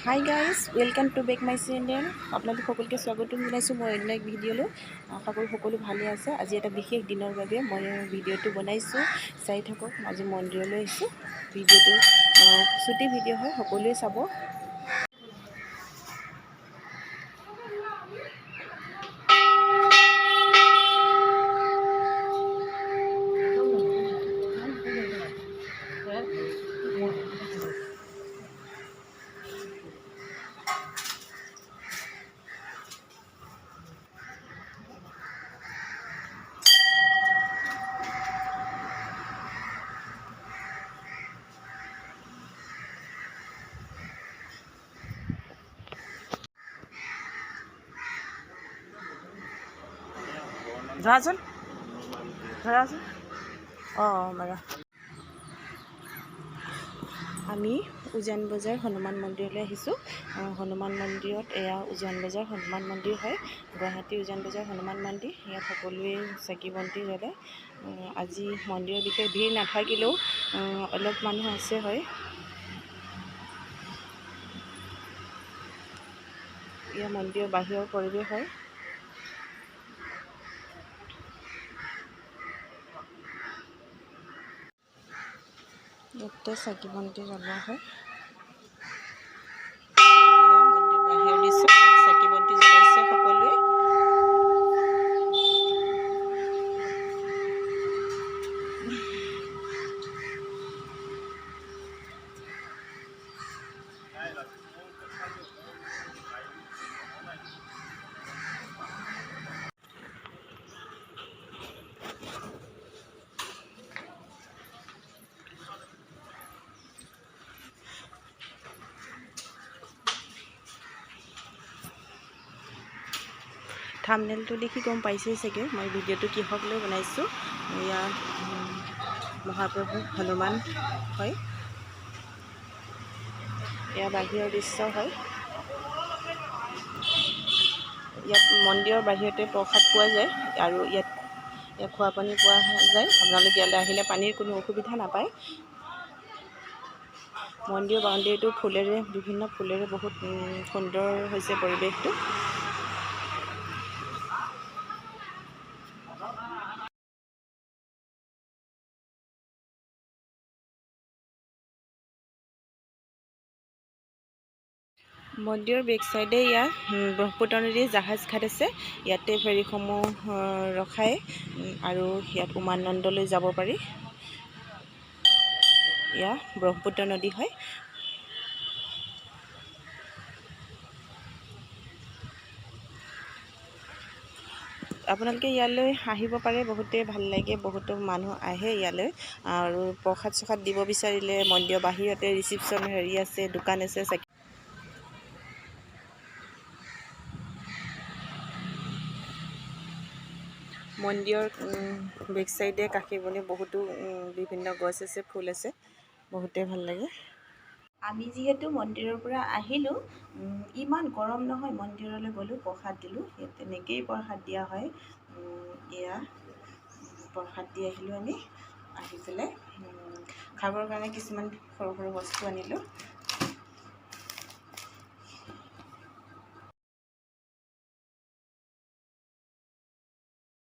Hi guys, welcome to back my channel. আপোনালোক সকলোকে স্বাগতম জনাইছোঁ মই অন্য এক ভিডিঅ'লৈ। আশা কৰোঁ সকলো ভালে আছে। আজি এটা বিশেষ দিনৰ বাবে মই ভিডিঅ'টো বনাইছোঁ, চাই থাকক। আজি মন্দিৰলৈ আহিছোঁ। ভিডিঅ'টো চুটি ভিডিঅ' হয়, সকলোৱে চাব। ধৰাচোন, ধৰাচোন। অঁ মাৰা। আমি উজান বজাৰ হনুমান মন্দিৰলৈ আহিছোঁ। হনুমান মন্দিৰত, এয়া উজান বজাৰ হনুমান মন্দিৰ হয়, গুৱাহাটী উজান বজাৰ হনুমান মন্দিৰ। ইয়াত সকলোৱে চাকি বন্তি জ্বলায়। আজি মন্দিৰৰ বিশেষ ভিৰ নাথাকিলেও অলপ মানুহ আছে হয়। এয়া মন্দিৰৰ বাহিৰৰ পৰিৱেশ হয়। ইয়াতে চাকি বন্তি জ্বলোৱা হয়। এয়া মন্দিৰ বাহিৰৰ দৃশ্য। ইয়াত চাকি বন্তি জ্বলাইছে সকলোৱে। থামনেলটো দেখি গম পাইছেই চাগে মই ভিডিঅ'টো কিহক লৈ বনাইছোঁ। এয়া মহাপ্ৰভু হনুমান হয়। এয়া বাহিৰৰ দৃশ্য হয়। ইয়াত মন্দিৰৰ বাহিৰতে প্ৰসাদ পোৱা যায় আৰু ইয়াত ইয়াত খোৱা পানী পোৱা যায়। আপোনালোক ইয়ালৈ আহিলে পানীৰ কোনো অসুবিধা নাপায়। মন্দিৰৰ বাউণ্ডেৰীটো ফুলেৰে, বিভিন্ন ফুলেৰে বহুত সুন্দৰ হৈছে পৰিৱেশটো। মন্দিৰৰ বেক চাইডে ইয়াত ব্ৰহ্মপুত্ৰ নদীৰ জাহাজ ঘাট আছে। ইয়াতে ফেৰীসমূহ ৰখায় আৰু ইয়াত উমানন্দলৈ যাব পাৰি। এয়া ব্ৰহ্মপুত্ৰ নদী হয়। আপোনালোকে ইয়ালৈ আহিব পাৰে, বহুতেই ভাল লাগে। বহুতো মানুহ আহে ইয়ালৈ। আৰু প্ৰসাদ চসাদ দিব বিচাৰিলে মন্দিৰৰ বাহিৰতে ৰিচিপশ্যন হেৰি আছে, দোকান আছে। চাকি মন্দিৰৰ বেক চাইডে কাষে বনে বহুতো বিভিন্ন গছ আছে, ফুল আছে, বহুতেই ভাল লাগে। আমি যিহেতু মন্দিৰৰ পৰা আহিলোঁ, ইমান গৰম নহয়, মন্দিৰলৈ গ'লোঁ, প্ৰসাদ দিলোঁ। ইয়াত তেনেকেই প্ৰসাদ দিয়া হয়। এয়া প্ৰসাদ দি আহিলোঁ আমি। আহি পেলাই খাবৰ কাৰণে কিছুমান সৰু সৰু বস্তু আনিলোঁ।